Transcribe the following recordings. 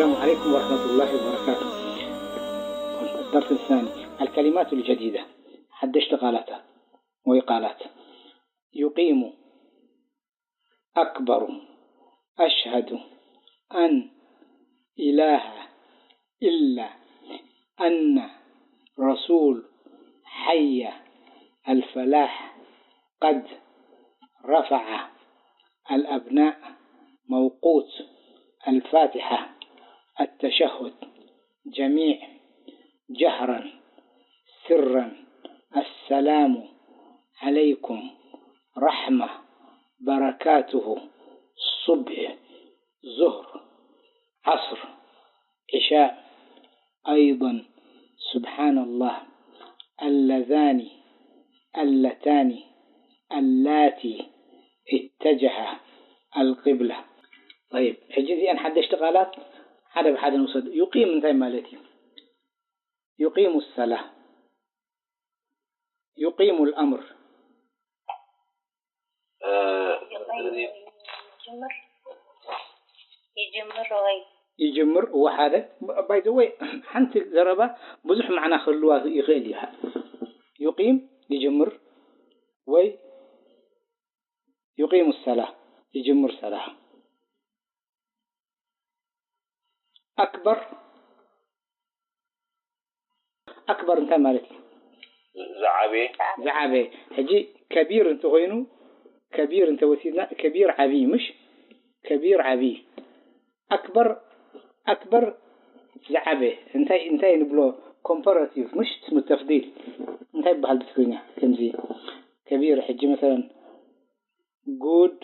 السلام عليكم ورحمة الله وبركاته. الدرس الثاني، الكلمات الجديدة. ሓደሽቲ ቃላት ወይ ቃላት። يقيم، أكبر، أشهد أن إله إلا أن رسول، حي الفلاح، قد رفع الأبناء، موقوت الفاتحة، التشهد، جميع، جهرا، سرا، السلام عليكم، رحمة، بركاته، صبح، ظهر، عصر، عشاء، أيضا، سبحان الله، اللذان، اللتان، اللاتي، اتجه القبلة. طيب، ሕጂ እዚኣን ሓደሽቲ ቃላት ሓደ ብሓደ ንውሰድ። يقيم እንታይ ማለት እዩ? يقيم الصلاة، يقيم الأمر። ይጅምር ወይ ይጅምር፣ እወ፣ ሓደ። By the way፣ ሓንቲ ዘረባ ብዙሕ ማዕና ክህልዋ ይኽእል እዩ። يقيم ይጅምር ወይ يقيم الصلاة ይጅምር ሰላة። أكبر، أكبر እንታይ ማለት እዩ? ዝዓበየ። ዝዓበየ። ሕጂ ከቢር እንተኾይኑ፣ ከቢር እንተወሲድና፣ ከቢር ዓብዪ፣ ምሽ? ከቢር ዓብዪ። أكبر، أكبر ዝዓበየ። እንታይ፣ እንታይ ንብሎ? Comparative፣ ምሽ? اسم التفضيل። እንታይ ይበሃል ብትግርኛ? ከምዚ ከቢር፣ ሕጂ መሰለን፣ good፣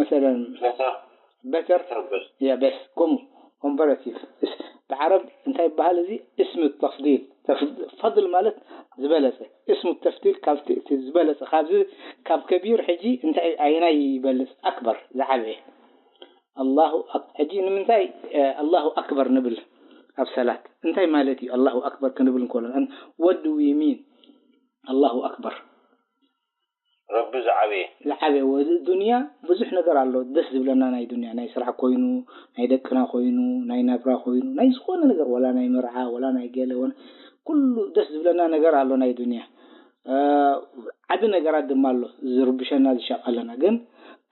መሰለን፣ better፣ ያ፣ best፣ ከምኡ። Comparative። ብዓረብ እንታይ ይበሃል እዚ? اسم التفضيل። ተፍ-፣ ፈድል ማለት ዝበለጸ። اسم التفضيل ካብ እቲ፣ እቲ ዝበለጸ፣ ካብዚ፣ ካብ ከቢር ሕጂ እንታይ፣ ኣየናይ ይበልጽ? أكبر፣ ዝዓበየ። ኣላሁ ኣክ-፣ ሕጂ ንምንታይ፣ እ፣ ኣላሁ ኣክበር ንብል ኣብ ሰላት? እንታይ ማለት እዩ ኣላሁ ኣክበር ክንብል እንከሎ? And what do we mean? ኣላሁ ኣክበር። ረቢ ዝዓበየ። ዝዓበየ። ወ-፣ ዱንያ ብዙሕ ነገር ኣሎ። ደስ ዝብለና ናይ ዱንያ፣ ናይ ስራሕ ኮይኑ፣ ናይ ደቅና ኮይኑ፣ ናይ ናብራ ኮይኑ፣ ናይ ዝኾነ ነገር፣ ወላ ናይ መርዓ፣ ወላ ናይ ገለ፣ ወላ ኩሉ ደስ ዝብለና ነገር ኣሎ ናይ ዱንያ። እ፣ ዓቢ ነገራት ድማ ኣሎ ዝርብሸና፣ ዝሻቐለና። ግን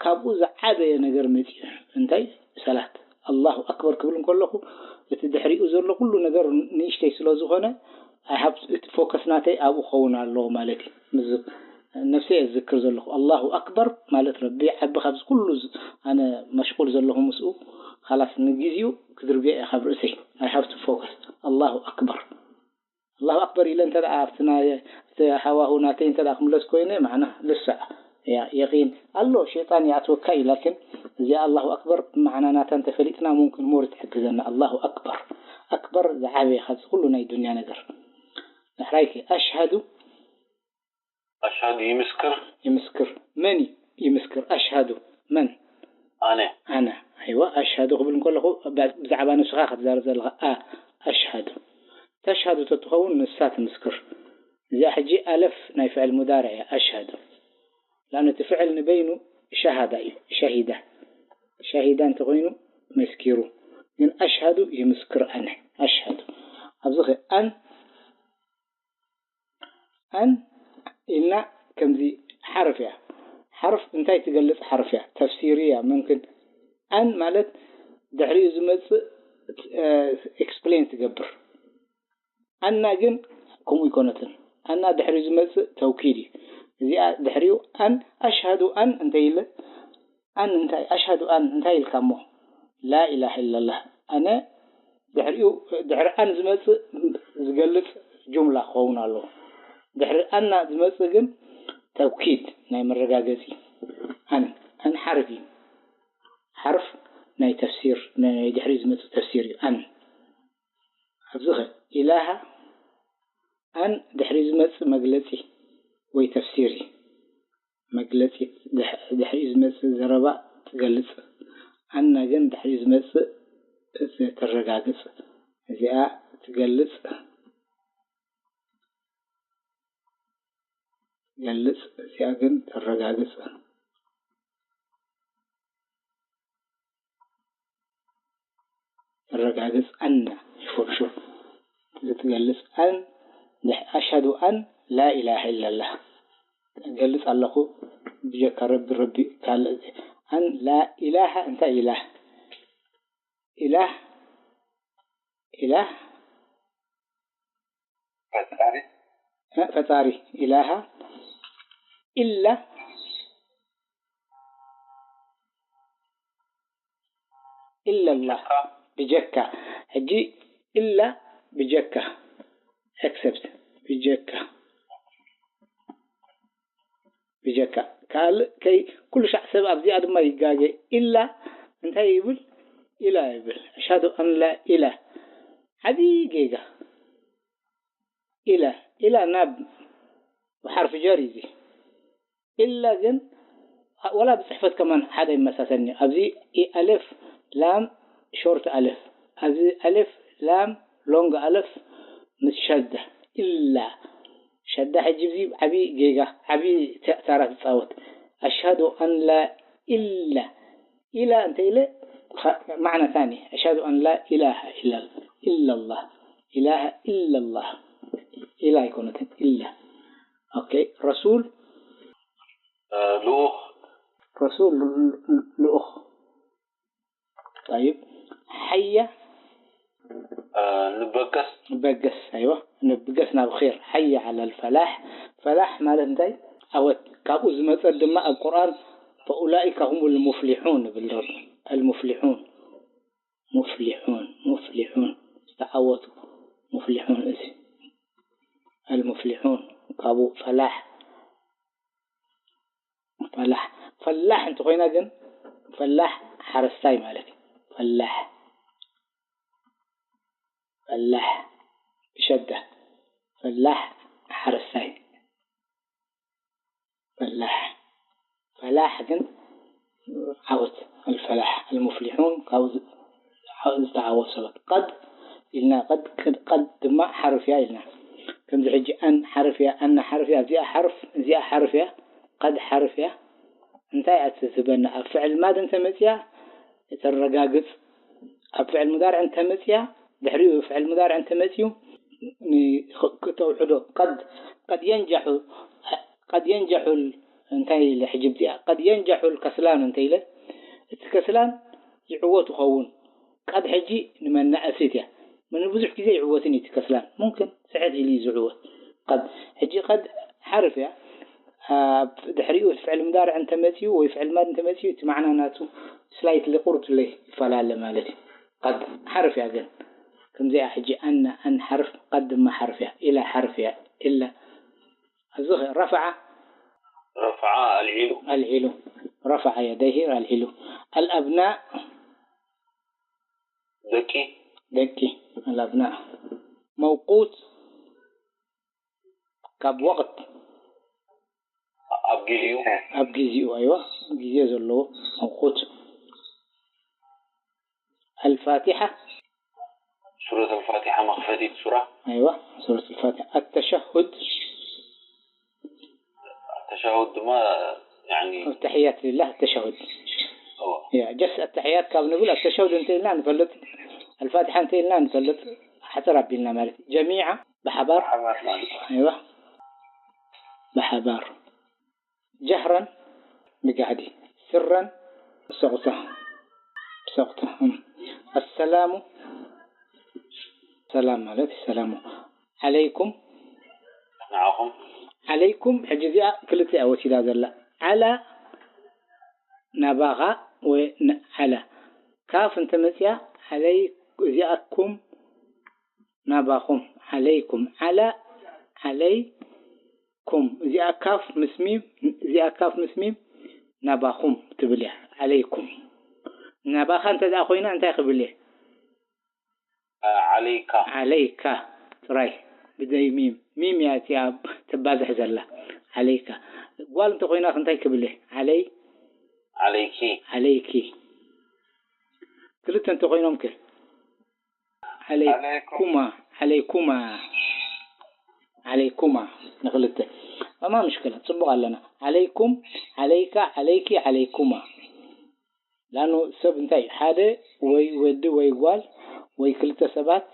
ካብኡ ዝዓበየ ነገር መጺኡ። እንታይ? ሰላት። ኣላሁ ኣክበር ክብል እንከለኹ፣ እቲ ድሕሪኡ ዘሎ ኩሉ ነገር ንእሽተይ ስለ ዝኾነ፣ I have to፣ እቲ ፎከስ ናተይ ኣብኡ ክኸውን ኣለዎ ማለት እዩ። ምስ ነፍሰይ እየ ዝዝክር ዘለኹ። ኣላሁ ኣክበር ማለት ረቢ ዓቢ ካብዚ ኩሉ ዝ-፣ ኣነ መሽቁል ዘለኹ ምስኡ፣ ኻላስ ንግዜኡ ክድርብዮ እየ ካብ ርእሰይ። I have to focus። ኣላሁ ኣክበር። ኣላሁ ኣክበር ኢለ እንተ ደኣ ኣብቲ ናይ፣ ኣብቲ ሃዋሁ ናተይ እንተ ደኣ ክምለስ ኮይነ፣ ማዕና ልስዕ፣ ያ-፣ የቂን ኣሎ፣ ሸይጣን ይኣትወካ እዩ። ላኪን እዚኣ ኣላሁ ኣክበር ማዕና ናታ እንተፈሊጥና፣ ሙምክን ሞር ትሕግዘና። ኣላሁ ኣክበር። ኣክበር ዝዓበየ ካብዚ ኩሉ ናይ ዱንያ ነገር። ዳሕራይከ፣ ኣሽሃዱ። ኣሽሃዱ ይምስክር። ይምስክር። መን እዩ ይምስክር? ኣሽሃዱ መን? ኣነ። ኣነ። ኣይዋ፣ ኣሽሃዱ ክብል እንከለኹ ብ-፣ ብዛዕባ ንስኻ ክትዛረብ ዘለኻ። ኣ-፣ ኣሽሃዱ። ተሽሃዱ ተትኸውን ንሳ ትምስክር። እዚኣ ሕጂ ኣለፍ ናይ ፍዕል ሙዳርዕ እያ፣ ኣሽሃዱ። ለኣኑ እቲ ፍዕል ንበይኑ ሸሃዳ እዩ፣ ሸሂዳ። ሸሂዳ እንተኾይኑ መስኪሩ። ግን ኣሽሃዱ ይምስክር ኣነ፣ ኣሽሃዱ። ኣብዚ ኸ ኣን ኣን ኢልና ከምዚ ሓርፍ እያ። ሓርፍ እንታይ ትገልጽ ሓርፍ እያ? ተፍሲሪ እያ። መምክን ኣን ማለት ድሕሪኡ ዝመጽእ፣ እ፣ ኤክስፕሌን ትገብር። ኣና ግን ከምኡ ኣይኮነትን። ኣና ድሕሪኡ ዝመጽእ ተውኪድ እዩ። እዚኣ ድሕሪኡ ኣን፣ ኣሽሃዱ ኣን እንተ ኢለ፣ ኣን እንታይ፣ ኣሽሃዱ ኣን እንታይ ኢልካ እሞ? ላኢላሃ ኢላላህ። ኣነ ድሕሪኡ፣ ድሕሪ ኣን ዝመጽእ ዝገልጽ ጁምላ ክኸውን ኣለዎ። ድሕሪ ኣና ዝመጽእ ግን ተውኪድ ናይ መረጋገጺ። ኣን፣ ኣን ሓርፍ እዩ። ሓርፍ ናይ ተፍሲር፣ ናይ ድሕሪኡ ዝመጽእ ተፍሲር እዩ። ኣን። ኣብዚ ኸ ኢላሃ ኣን ድሕሪኡ ዝመጽእ መግለጺ ወይ ተፍሲር እዩ። መግለጺ ድሕ-፣ ድሕሪኡ ዝመጽእ ዘረባ ትገልጽ። ኣና ግን ድሕሪኡ ዝመጽእ ተረጋግጽ። እዚኣ ትገልጽ፣ ትገልጽ፣ እዚኣ ግን ተረጋግጽ። ተረጋግጽ። ኣና ሹር ሹር ትገልጽ ኣን ድሕ-፣ ኣሽሃዱ ኣን ላ ኢላሃ ኢላላህ እገልጽ ኣለኹ። ብጀካ ረቢ፣ ረቢ ካልእ ኣን ላ ኢላሃ እንታይ ኢላህ? ኢላህ፣ ኢላህ ፈጣሪ። እ፣ ፈጣሪ። ኢላሃ ኢላ፣ ኢላላህ። ብጀካ። ብጀካ። ሕጂ ኢላ ብጀካ። ኤክሰፕት። ብጀካ። ብጀካ። ካልእ ከይ-፣ ኩሉ ሻዕ ሰብ ኣብዚኣ ድማ ይጋገ። ኢላ እንታይ ይብል? ኢላ ይብል። ኣሽሃዱ ኣን ላ ኢላ። ዓብዪ ጌጋ። ኢላ፣ ኢላ ናብ ሓርፊ ጀር እዩ እዚ። ኢላ ግን ወላ ብጽሕፈት ከማን ሓደ ይመሳሰልኒ። ኣብዚ ኢ ኣልፍ ላም ሾርት ኣልፍ፣ ኣብዚ ኣልፍ ላም ሎንግ ኣልፍ ምስ ሸዳ። ኢላ ሸዳ ሕጂ እዚ ዓቢ ጌጋ፣ ዓቢ ተ-፣ ታራ ትጻወት። ኣሽሃዱ ኣን ላ ኢላ፣ ኢላ እንተ ኢለ ኸ-፣ ማዕና ታኒ። ኣሽሃዱ ኣን ላ ኢላሃ ኢላ፣ ኢላላህ። ኢላሃ ኢላላህ። ኢላ ኣይኮነትን፣ ኢላ። ኦኬ። ረሱል፣ እ፣ ልኡኽ። ረሱል ል-፣ ል-፣ ልኡኽ። ጠይብ። ሓያ። እ፣ ንበገስ። ንበገስ፣ ኣይዋ። ንብገስ ናብ ኼር። ሓያ ዓለል ፈላሕ። ፈላሕ ማለት እንታይ? ዓወት። ካብኡ ዝመጸ ድማ ኣብ ቁርኣን ፈኡላኢከ ሁሙል ሙፍሊሑን ይብል ረቢ። ኣልሙፍሊሑን። ሙፍሊሑን፣ ሙፍሊሑን። ዝተዓወቱ። ሙፍሊሑን እዚ። ኣልሙፍሊሑን። ካብኡ ፈላሕ። ፈላሕ። ፈላሕ እንተኾይና ግን፣ ፈላሕ ሓረስታይ ማለት እዩ። ፈላሕ። ፈላሕ። ብሸዳ። ፈላሕ ሓረስታይ። ፈላሕ። ፈላሕ ግን ዓወት። ኣልፈላሕ። ኣልሙፍሊሑን ካብኡ ዝ-፣ ዝተዓወቱ ሰባት። ቀድ ኢልና፣ ቀድ፣ ቀድ፣ ቀድ ድማ ሓርፍ እያ ኢልና። ከምዚ ሕጂ ኣን ሓርፍ እያ፣ ኣና ሓርፍ እያ፣ እዚኣ ሓርፍ፣ እዚኣ ሓርፍ እያ፣ ቀድ ሓርፍ እያ። እንታይ እያ ትህበና? ኣብ ፍዕል ማድ እንተመጽያ ተረጋግጽ። ኣብ ፍዕል ሙዳርዕ እንተመጽያ፣ ድሕሪኡ ፍዕል ሙዳርዕ እንተመጽዩ፣ ን-፣ ኽ-፣ ክተውሕዶ። ቀድ፣ ቀድ የንጃሑ፣ ቀድ የንጃሑል፣ እንታይ ኢለ ሕጂ ብዚኣ? ቀድ የንጃሑል ከስላን እንተ ኢለ፣ እቲ ከስላን ይዕወት ይኸውን። ቀድ ሕጂ ንመናእሰይት እያ። ምን ብዙሕ ግዜ ይዕወትን እዩ እቲ ከስላን። ሙምክን ስሕት ኢሉ እዩ ዝዕወት። ቀድ፣ ሕጂ ቀድ ሓርፍ እያ። ኣብ ድሕሪኡ ፍዕል ሙዳርዕ እንተመጽዩ ወይ ፍዕል ማድ እንተመጽዩ፣ እቲ ማዕና ናቱ ስላይትሊ ቁርብ ኢለ ይፈላለ ማለት እዩ። ቀድ ሓርፍ እያ ግን። ከምዚኣ ሕጂ ኣና፣ ኣን ሓርፍ፣ ቀድ ድማ ሓርፍ እያ። ኢላ ሓርፍ እያ። ኢላ። ኣብዚ ኸ ረፈዓ? ረፈዓ ኣልዒሉ። ኣልዒሉ። ረፈዓ የደይሂ ኣልዒሉ። ኣልኣብናእ። ደቂ። ደቂ። ኣልኣብናእ። መውቁት። ካብ ወቕት። ኣብ ግዜኡ። ኣብ ግዜኡ፣ ኣይዋ። ግዜ ዘለዎ መውቁት። ኣልፋቲሓ። ሱረት ኣልፋቲሓ መኽፈቲት ሱራ። ኣይዋ፣ ሱረት ኣልፋቲሓ። ኣተሸሁድ። ኣተሻሁድ ድማ፣ ያኒ፣ ኣተሕያት ሊላህ ኣተሸሁድ። እዎ። ያ፣ ጀስ ኣተሕያት ካብ ንብል ኣተሸሁድ እንተ ኢልና ንፈልጥ፣ ኣልፋቲሓ እንተ ኢልና ንፈልጥ፣ ሓጽር ኣቢልና ማለት እዩ። ጀሚዓ፣ ብሓባር። ብሓባር ማለት እዩ። ኣይዋ። ብሓባር። ጀህረን፣ ብጋህዲ። ስረን፣ ብሰቑታ። ብሰቑታ። እም። ኣሰላሙ፣ ሰላም ማለት እዩ። ሰላሙ ዓለይኩም። ንዓኹም። ዓለይኩም፣ ሕጂ እዚኣ ክልተ እያ ወሲዳ ዘላ። ዓላ ናባኻ ወይ ን-፣ ዓላ። ካፍ እንተመጽያ፣ ዓለይ-፣ እዚኣኩም ናባኹም። ዓለይኩም። ዓላ፣ ዓለይ-፣ ኩም። እዚኣ ካፍ ምስ ሚም፣ እዚኣ ካፍ ምስ ሚም ናባኹም ትብል እያ። ዓለይኩም። ናባኻ እንተ ደኣ ኮይና እንታይ ክብል እየ? ዓለይካ። ዓለይካ ጥራይ ብዘይ ሚም። ሚም እያ እቲኣ ትባዝሕ ዘላ። ዓለይካ። ጓል እንተ ኮይና እንታይ ክብል እየ? ዓለይ-፣ ዓለይኪ። ዓለይኪ። ክልተ እንተ ኮይኖም ከ? ዓለይኩማ፣ ዓለይኩማ፣ ዓለይኩማ ንኽልተ። ማማ ምሽክላ፣ ጽቡቕ ኣለና። ዓለይኩም፣ ዓለይካ፣ ዓለይኪ፣ ዓለይኩማ። ላኑ ሰብ እንታይ፣ ሓደ ወይ ወዲ ወይ ጓል ወይ ክልተ ሰባት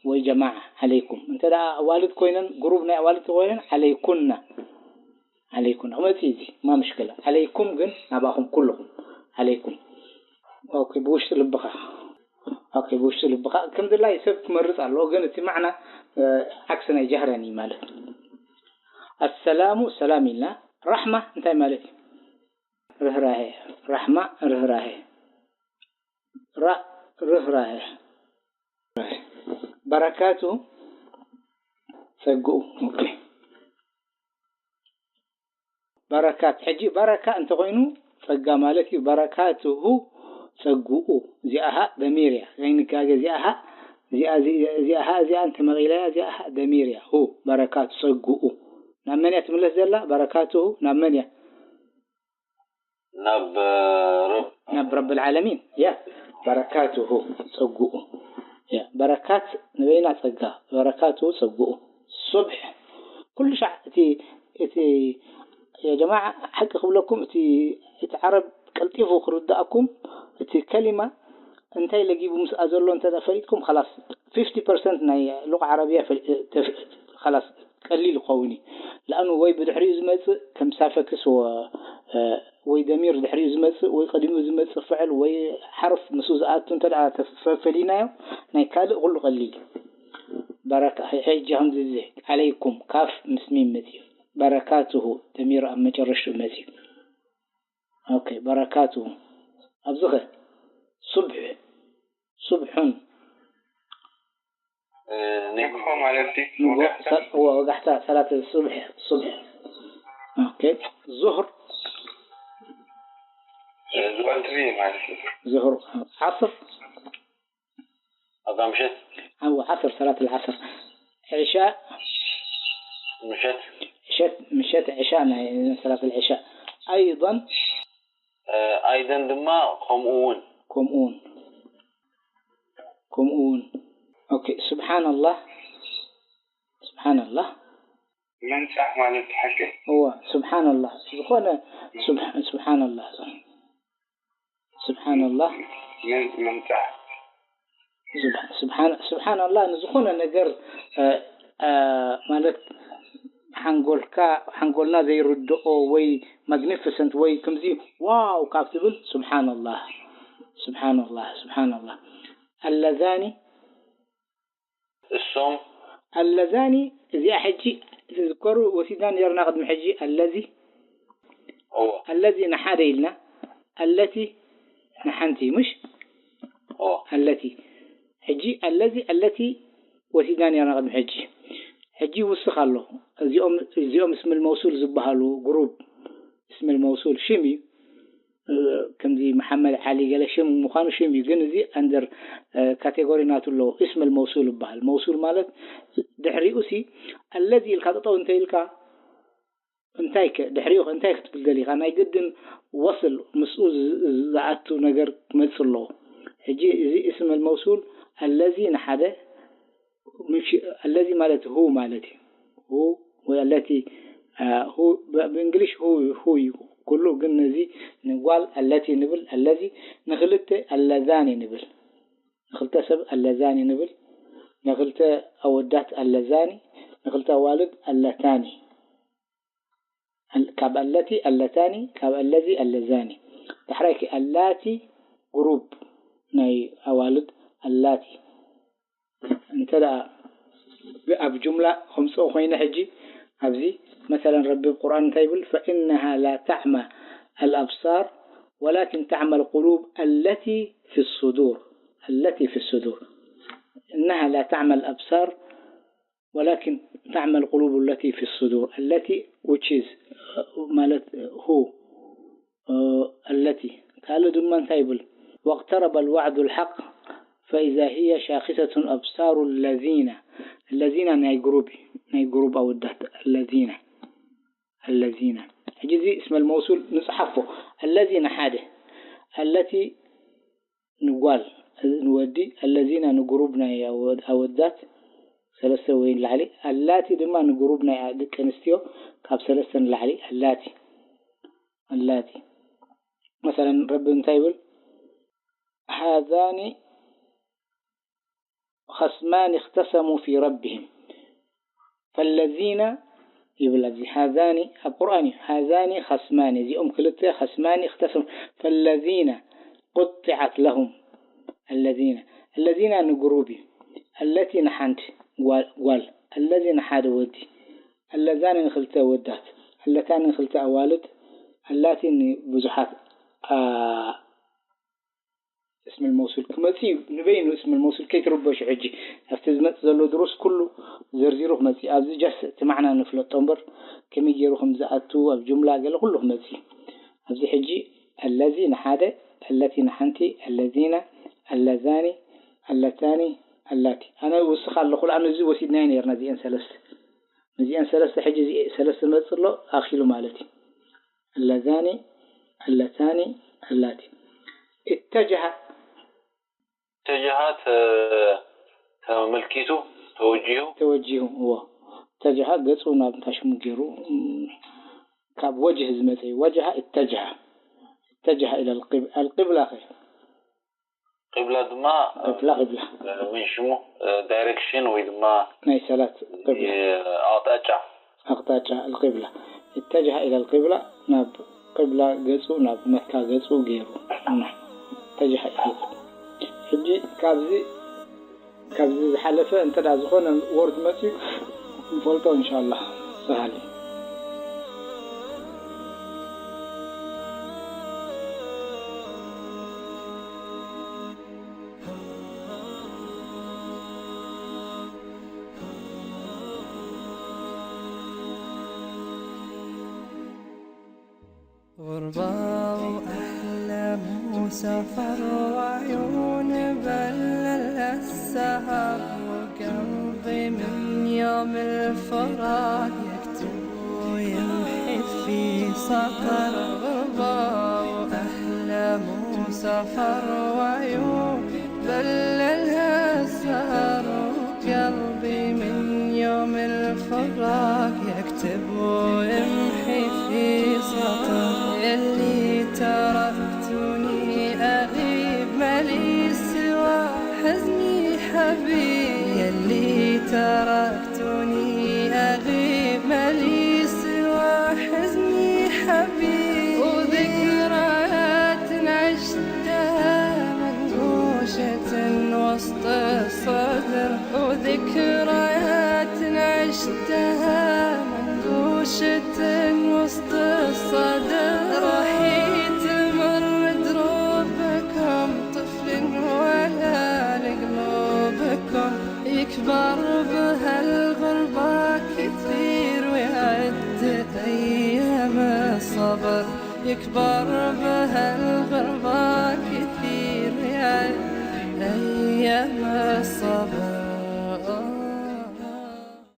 ወይ ጀማዓ፣ ዓለይኩም። እንተ ደኣ ኣዋልድ ኮይነን፣ ግሩብ ናይ ኣዋልድ ኮይነን፣ ዓለይኩና። ዓለይኩና። ክመጽእ እዚ፣ ማ ምሽክላ። ዓለይኩም ግን ናባኹም ኩልኹም። ዓለይኩም። ኦኬ፣ ብውሽጢ ልብኻ። ኦኬ፣ ብውሽጢ ልብኻ። ከም ድላይ ሰብ ክመርጽ ኣለዎ፣ ግን እቲ ማዕና፣ እ፣ ዓክሲ ናይ ጀህረን እዩ ማለት። ኣሰላሙ፣ ሰላም ኢልና። ራሕማ እንታይ ማለት እዩ? ርህራሄ። ራሕማ፣ ርህራሄ። ራ፣ ርህራሄ። በረካቱ፣ ጸግኡ። ኦኬ። በረካት። ሕጂ በረካ እንተኾይኑ ጸጋ ማለት እዩ። በረካትሁ፣ ጸግኡ። እዚኣ ሃ ደሚር እያ። ዘይንጋገ እዚኣ ሃ፣ እዚኣ፣ እዚኣ፣ እዚኣ ሃ፣ እዚኣ እንተመቒለያ፣ እዚኣ ሃ ደሚር እያ። ሁ፣ በረካቱ፣ ጸግኡ። ናብ መን እያ ትምለስ ዘላ? በረካትሁ ናብ መን እያ? ናብ ረብ ናብ ረብል ዓለሚን። ያ፣ በረካትሁ፣ ጸግኡ። ያ፣ በረካት ንበይና ጸጋ፣ በረካትሁ ጸግኡ። ሱብሕ፣ ኩሉ ሻዕ እቲ፣ እቲ፣ ያ ጀማዓ፣ ሓቂ ክብለኩም፣ እቲ፣ እቲ ዓረብ ቀልጢፉ ክርድኣኩም፣ እቲ ከሊማ እንታይ ለጊቡ ምስኣ ዘሎ እንተ ደኣ ፈሊጥኩም፣ ኸላስ፣ ፊፍቲ ፐርሰንት ናይ ሉቃ ዓረብያ ፈሊ-፣ ተፍ-፣ ኸላስ፣ ቀሊል ይኸውን እዩ። ለኣኑ ወይ ብድሕሪኡ ዝመጽእ ከም ሳፈክስ ወ-፣ እ፣ ወይ ደሚር ድሕሪኡ ዝመጽእ ወይ ቀዲሙ ዝመጽእ ፍዕል ወይ ሓርፍ ምስኡ ዝኣቱ እንተ ደኣ ተፈ-፣ ፈሊናዮ፣ ናይ ካልእ ኩሉ ቀሊል እዩ። በረካ-፣ ሕ-፣ ሕጂ ከምዚ እዚ፣ ዓለይኩም፣ ካፍ ምስ ሚም መጺኡ። በረካትሁ፣ ደሚር ኣብ መጨረሽትኡ መጺኡ። ኦኬ፣ በረካቱ። ኣብዚ ኸ? ሱብሕ፣ ሱብሑን። እ፣ ንግ-፣ ንግሆ ማለት ድዩ? ንግሆ፣ ወጋሕታ? ሰ-፣ እወ፣ ወጋሕታ፣ ሰላት ሱብሕ፣ ሱብሕ። ኦኬ፣ ዙህር። እ፣ ዝቐድሪ ማለት እዩ። ዙህር፣ ዓስር። ኣብዛ ምሸት? ኣው ዓስር፣ ሰላት ኣልዓስር። ዕሻእ? ምሸት? ዕሸት፣ ምሸት ዕሻእ፣ ናይ ሰላት ኣልዕሻእ። ኣይደን? እ፣ ኣይደን ድማ ከምኡ እውን። ከምኡ እውን። ከምኡ እውን። ኦኬ፣ ስብሓንላህ። ስብሓንላህ። ምንጻህ ማለት ሓቂ? እወ፣ ስብሓንላህ። ዝኾነ ስብሓ-፣ ስብሓንላህ። ስብሓንላህ። ምን-፣ ምንጻህ። ስብሓ-፣ ስብሓን-፣ ስብሓንላህ ንዝኾነ ነገር፣ እ፣ እ፣ ማለት ሓንጎልካ፣ ሓንጎልና ዘይርድኦ ወይ ማግኒፊሰንት ወይ ከምዚ ዋው ካብ ትብል ስብሓንላህ፣ ስብሓንላህ፣ ስብሓንላህ። ኣለዛኒ እሶም ኣለዛኒ እዚኣ ሕጂ ትዝከሩ ወሲድና ነርና ቅድሚ ሕጂ ኣለዚ እዎ። ኣለዚ ንሓደ ኢልና ኣለቲ ንሓንቲ ምሽ እዎ። ኣለቲ ሕጂ ኣለዚ ኣለቲ ወሲድና ነርና ቅድሚ ሕጂ ሕጂ ይውስኽ ኣሎ እዚኦም እዚኦም እስምል መውሱል ዝበሃሉ ግሩፕ እስምል መውሱል ሽም እዩ ከምዚ መሓመድ ዓሊ ገለ ሽም ምዃኑ ሽም እዩ ግን እዚ ኣንደር ካቴጎሪ ናቱ ኣለዎ እስመል መውሱል ይበሃል መውሱል ማለት ድሕሪኡ ሲ ኣለዚ ኢልካ ጠጠው እንተ ኢልካ እንታይ ከ ድሕሪኡ እንታይ ክትብል ደሊኻ ናይ ግድን ወስል ምስኡ ዝኣቱ ነገር ክመጽእ ኣለዎ ሕጂ እዚ እስመል መውሱል ኣለዚ ንሓደ ኣለዚ ማለት ሁ ማለት እዩ ሁ ወይ ኣለቲ ሁ ብእንግሊሽ ሁ ሁ እዩ ኩሉ ግን ነዚ ንጓል ኣለቲ ንብል ኣለዚ ንክልተ ኣለዛኒ ንብል ንክልተ ሰብ ኣለዛኒ ንብል ንክልተ ኣወዳት ኣለዛኒ ንክልተ ኣዋልድ ኣለታኒ ካብ ኣለቲ ኣለታኒ ካብ ኣለዚ ኣለዛኒ ዳሕራይ ኣላቲ ግሩፕ ናይ ኣዋልድ ኣላቲ እንተ ደኣ ኣብ ጁምላ ከምፅኦ ኮይነ ሕጂ ኣብዚ መሰለን ረቢ ብ ቁርኣን እንታይ ይብል فإنها لا تعمى الأبصار ولكن تعمى القلوب التي في الصدور التي في الصدور إنها لا تعمى الأبصار ولكن تعمى القلوب التي في الصدور التي which is ማለት who التي ካልእ ድማ እንታይ ይብል واقترب الوعد الحق فإذا هي شاخصة أبصار الذين الذين ናይ ግሩፕ ናይ ግሩፕ ኣወዳት الذين الذين ሕጂ እዚ اسم الموصول ንፅሓፎ الذين ሓደ التي ንጓል ንወዲ الذين ንግሩብ ናይ ኣወዳት ሰለስተ ወይ ንላዕሊ ኣላቲ ድማ ንግሩብ ናይ ደቂ ኣንስትዮ ካብ ሰለስተ ንላዕሊ ኣላቲ ኣላቲ መሰለን ረቢ እንታይ ይብል ሃዛኒ خصمان اختصموا في ربهم فالذين ይብል ኣብዚ ሃዛኒ ኣብ ቁርኣን እዩ ሃዛኒ ኸስማኒ እዚኦም ክልተ ኸስማኒ እክተሰሙ ፈለዚነ ቁጢዓት ለሁም ኣለዚነ ኣለዚና ንግሩብ እዩ ኣለቲ ንሓንቲ ጓል ኣለዚ ንሓደ ወዲ ኣለዛኒ ንክልተ ወዳት ኣለታኒ ንክልተ ኣዋልድ ኣላቲ ንብዙሓት እስም الموصول ክመጽእ እዩ ንበይኑ እስም الموصول ከይትርበሹ ሕጂ ኣብቲ ዝመጽእ ዘሎ ድሩስ ኩሉ ዘርዚሩ ክመጽእ እዩ ኣብዚ just እቲ ማዕና ንፍለጦ እምበር ከመይ ገይሩ ከም ዝኣቱ ኣብ ጁምላ ገለ ኩሉ ክመጽእ እዩ ኣብዚ ሕጂ الذي ንሓደ التي ንሓንቲ الذين اللذان اللتان ኣላቲ ኣነ ውስኽ ኣለኹ ኣነ እዚ ወሲድናዮ ነርና እዚአን ሰለስተ እዚአን ሰለስተ ሕጂ እዚ ሰለስተ መጽእ ኣሎ ኣኺሉ ማለት እዩ اللذان اللتان اللاتي اتجه اتجه ተመልኪቱ ተወጂሁ ተወጂሁ እዎ اتجه ገጹ ናብ እንታይ ሽሙ ገይሩ ካብ ወጅህ ዝመጸ እዩ وجه اتجه اتجه إلى القبلة ከ ቂብላ ድማ ቅብላ ቅብላ ምን ሽሙ ዳይሬክሽን ወይ ድማ ናይ ሰላት ቅብላ ኣቅጣጫ ኣቅጣጫ ቅብላ اتجه إلى القبلة ናብ ቅብላ ገጹ ናብ መካ ገጹ ገይሩ اتجه إلى القبلة ሕጂ ካብዚ ካብዚ ዝሓለፈ እንተ ዝኾነ ወርድ መፅዩ ንፈልጦ እንሻላ ሰሃሊ غربة وأحلام وسفر وعيون بلل السهر وقلبي من يوم الفراق يكتب ويمحي في سطر غربة وأحلام وسفر وعيون بللها السهر وقلبي من يوم الفراق يكتب ويمحي في سطر اللي تركتني أغيب مالي سوى حزني حبيب يلي تركتني أغيب مالي سوى حزني حبيب وذكريات عشتها منقوشة وسط الصدر وذكريات عشتها منقوشة وسط الصدر راح يتمر دروبكم طفل ولا لقلوبكم يكبر بهالغربة كثير ويعد أيام الصبر يكبر بهالغربة كثير ويعد أيام الصبر